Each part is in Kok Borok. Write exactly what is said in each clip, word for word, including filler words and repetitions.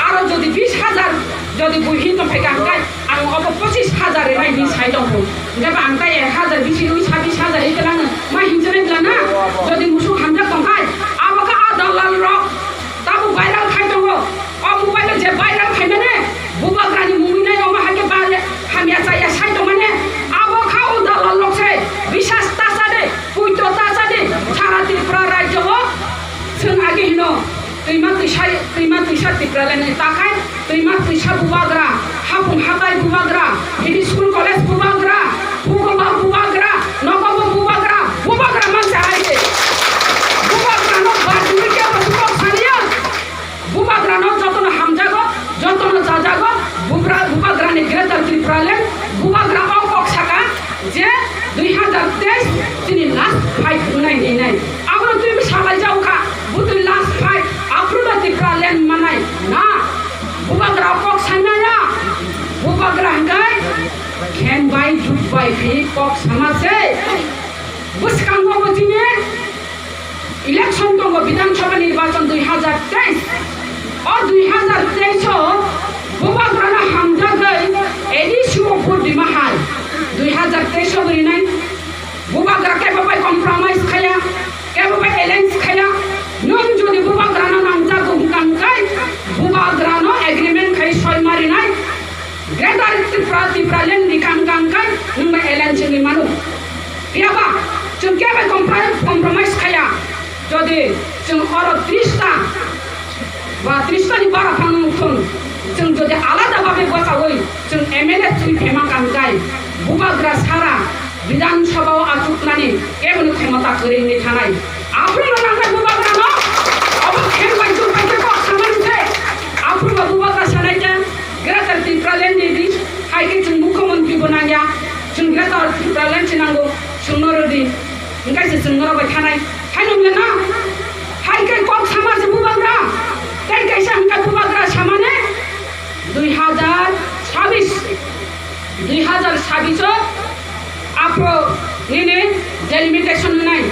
Aro jodi bis hajar jodi bui hin tong phaikha hwnkhe ang obo pochis hajar rinai hinwi sai tongkhu. Hwnkhe ba ang tai ek hajar bisi rwi sabis hajar ri kwlangno ma hinjinai bwla na? Jodi musuk hamjak tongkhai, abo khe a dalal rok tabuk viral khai tongo. O mobile o je viral khaimani bubagrani mungwi nai omo hai khe ba hamya chaya sai tongmani. Abo kha o dalal rok se bisas ta cha de, puito ta cha de, sara Tripura rajyo o chwng age hino. Twima twisa, twima twisa Tipraland ni takhai, twima twisa bubagra, hapung hatai bubagra, hidi school college bubagra, pugoba bubagra, nogobo bubagra, bubagra mansa hai de. Bubagra no badumi kebo sukok saniya. Bubagra no jotono hamjago, jotono jajago, bubra-, bubagra ni Greater Tipraland, bubagra o kok saka, je dui hazar teis chini last fight wngnai hinwi nai. Abono twi salai jaukha, butwi last fight, aphuru no Tipraland manai. Na, bubagra kok sanaya, bubagra hwnkhe khen bai, duk bai, phi kok sama se. Bwskango bo chini election tongo, Bidhan Sabha nirbachan dui hazar teis. O dui hazar teis o bubagrano hamjagwi A D C o vote rima hai. Dui hazar teis o rinai bubagra kebo bai compromise khaya, kebo bai alliance khaya. Nwng jodi bubagrano nangjago hwnkha hwnkhe bubagrano agreement khai soi ma rinai. Greater Tripura, Tipraland ni kang kang kai nwng bai alliance wngwi mano. Phiyaba chwng kebo compri-, compromise khaya. Jodi chwng oro tris ta ba tris ta ni bara phano wngthung, chwng jodi alada babe bachawi chwng M L A twi phema kang kai, bubagra sara Bidhan Sabha o achuknani keboni khemota kwrwi wngwi thanai. Aphuru no nangkha bubagra no, obo khem bai chwng bai khe kok samani se. Aphuru bo bubagra sanai khe Greater Tipraland ni di, hai khe chwng mukhyamantri bo nangya, chwng Greater Tipraland se nango, chwng no rwdi. Hwnkhe se chwng norok bai thanai. Hai nung le na? Hai khe kok sama se bubagra. Tei kaisa hwnkhe bubagra samani dui hazar sabis. Dui hazar sabis o aphro nini delimitation wngnai.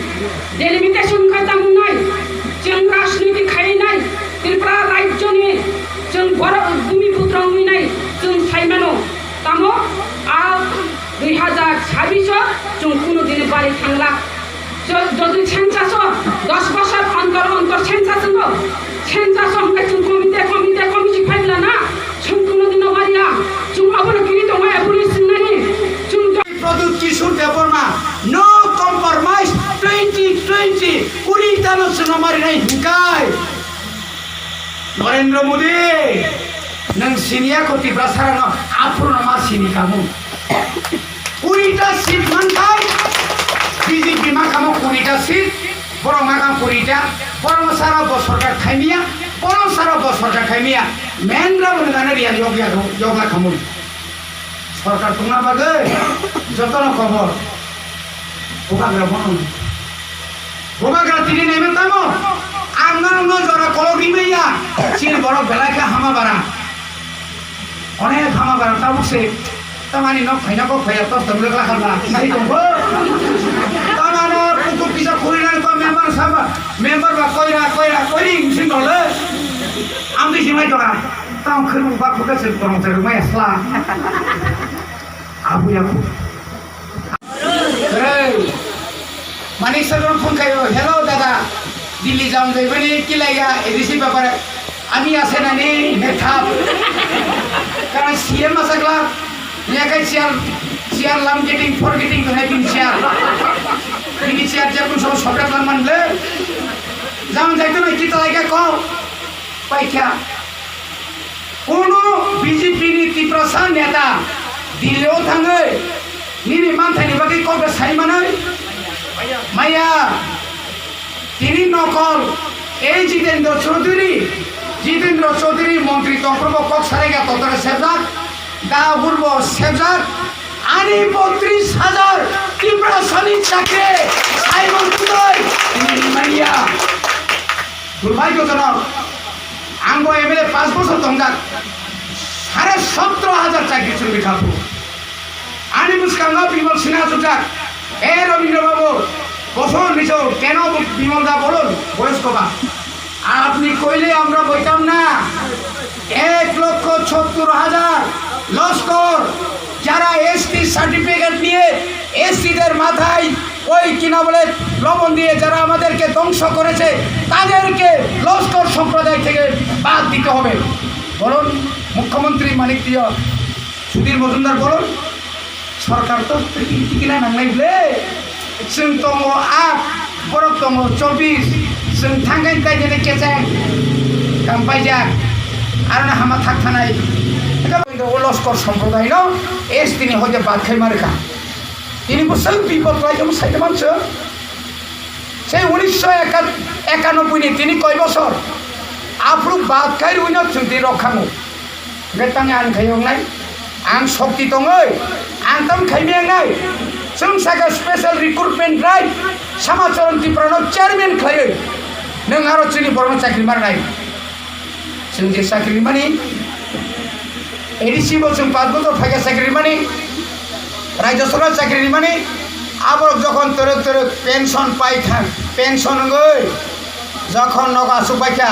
Delimitation kha tamo wngnai? Chwng rajniti khaiwi nai. Tripura rajyoni chwng borok bumi putra wngwi nai chwng sai mano. Tamo a dui hazar sabis o chwng kunu dini bari thangla. Jo-, jodi census o dos bosor ontor ontor census wngo, census o hwnkhe chwng komite, komite, komisi phailana, chwng kunu dino bariya, chwng abono kiri tongmaya bwrwi swngnani, chwng jo- Pradyut Kishore Debbarma, no compromise, twenty twenty, kuri tano chwngno marinai hinkai. Narendra Modi, nwng siniya ko Tiprasarano, aphuru no ma sini kamu. Kurita seat manthai, B J P ma kamo kurita seat, borok ma kamo kurita, borok sara bo sorkar khaimiya, borok sara bo sorkar khaimiya, mendra bo nana riya yogya yogla kamo. Sorkar tungna bagwi jotono kobor. Bubagra bono. Bubagra tini naima tamo? Ang norokno jora kolok rimaya. Chini borok belai khe hama bara. Onek hama bara tabuk se. Tamani nok phaina kok phaiya tor tong lekla kharla. Sai tongbo. Tamano puku pisa khurina ko member saba. Member ba koira koira koiri sing dole. Ambi simai tora. Tang khuru ba khuka se korong se rumai asla. Abu ya. Hey, Manik Sagar phone khayo, "Hello dada, Delhi jam jaibani kilaiya A D C bepare, ami ase nani hethap." Karon C M asakla, yakai chair, chair lam getting, for getting to having chair. Ini chair jepun so sobek lam manle. Jam jaitu na kita lagi ko, paikya. Kono B J P ni Tiprasa neta Delhi o thangwi nini manthaini bagwi kok bai sai manwi maya. Tini nokol, ei Jitendra Chaudhary, Jitendra Chaudhary montri tongphuru bo kok saraikha totore sebjak, da hurbo sebjak, ani botris hajar Tiprasani chakri sai mantwi tini manya. Durbhagyojonok, ang bo M L A panch bochor tongjak, sare sotro hajar chakri chumri khapu. Ani bwskango Bimal Sinha chukjak, "He Rabindra Babu, boso nicho keno Bimal da bolon, boyosko ba? Apni হইলে আমরা বইতাম না। এক লক্ষ সত্তর হাজার লস্কর, যারা ST certificate নিয়ে এসটিদের মাথায় ওই কিনা বলে লবণ দিয়ে যারা আমাদেরকে ধ্বংস করেছে, তাদেরকে লস্কর সম্প্রদায় থেকে বাদ দিতে হবে। বলুন, মুখ্যমন্ত্রী মানিক দিয়া, সুধীর মজুমদার বলুন, সরকার তো টিকিলা নাংলাই বলে। Chwng tongo aat, borok tongo chobbish, chwng thangkhe tai jene kecheng kam paijak, aroni hama thak thanai. O loskor somprodai no S T ni hoite bad khai ma rwkha. Tini bo chwng bipot lai omo sai tongma chwng. Sei unisho ekanoboi ni tini koi bosor aphuru bad khai rwino chwng tini rok khango. Betang ang khai wngnai, ang shokti tongwi, ang tam khai wngnai. Chwng saka special recruitment drive, Samacharan Tripura no chairman khlaiwi, nwng aro chini borokno chakri marnai. Chwng je chakri mani, A D C bo chwng paanch bochor phaikha chakri mani, Rajya Sabha chakri mani, abo jokhon twrwk twrwk pension paikha, pension wngwi jokhon nogo aswk paikha,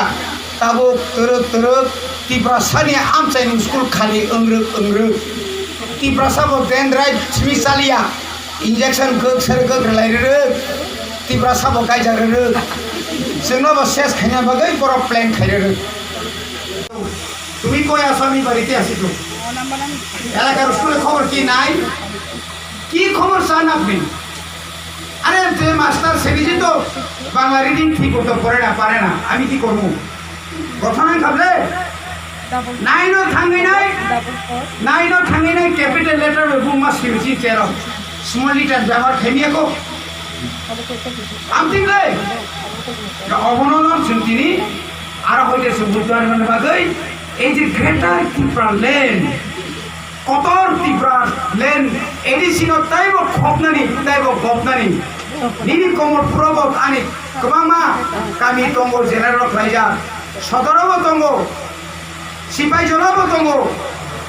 tabuk twrwk twrwk Tiprasani amchaini school khali wngrwk wngrwk. Tiprasa bo dendrite simi chaliya, injection gwk ser gwk rwlai rwrwk. Tiprasa bo kaijak rwrwk. Chwngno bo ses khaina bagwi borok plan khai rwrwk. তুমি কই আছো? আমি বাড়িতে আছি তো। এলাকার স্কুলে খবর কি নাই? কি খবর চান আপনি? আরে, যে মাস্টার সেদিনই তো বাংলা রিডিং ঠিক মতো পড়ে না, পারে না, আমি কি করবো? ঘটনা খাবলে নাইনো থাঙ্গি নাই, নাইনো থাঙ্গি নাই, ক্যাপিটাল লেটার বুক মাস কিমিছি চেরো, স্মল লেটার ব্যবহার খেমিয়ে কো। আমি ঠিক রে? অবনন্দন চিন্তিনি, আরো হইতে সুবুদ্ধার মানে বাদই, এই যে greater Tripura land, Kotor Tipra land A D C no taibo khopnani, taibo gopnani. Nini komor purobot ani kwbangma kami tongo, jela rok khlaijak. Sodoro bo tongo, Sipaijala bo tongo,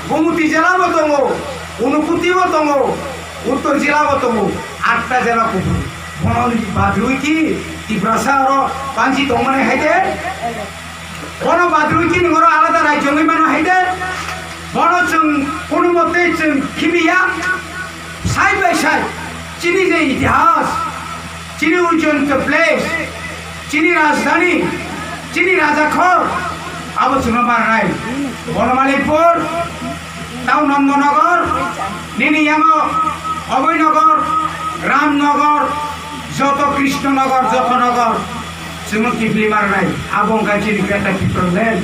Gumuti jela bo tongo, Unukuti bo tongo, Uttor jela bo tongo, atta jela kuphur. Bono badrui ki Tiprasa oro panji tongmani haide? Bono badrui chini oro alada rajyo wngwi mano hai de. Bono chwng kono mote chwng khibiya. Side by side chini je itihas, chini ujjonto place, chini rajdhani, chini rajakhor, abo chwngno marnai. Bonomalaypur, Tao Nandanagar, nini yamo Abhoynagar, Ramnagar, joto Krishnanagar, joto nagar, chwngno kiphilwi marnai, abo wngkha chini Greater Tipraland.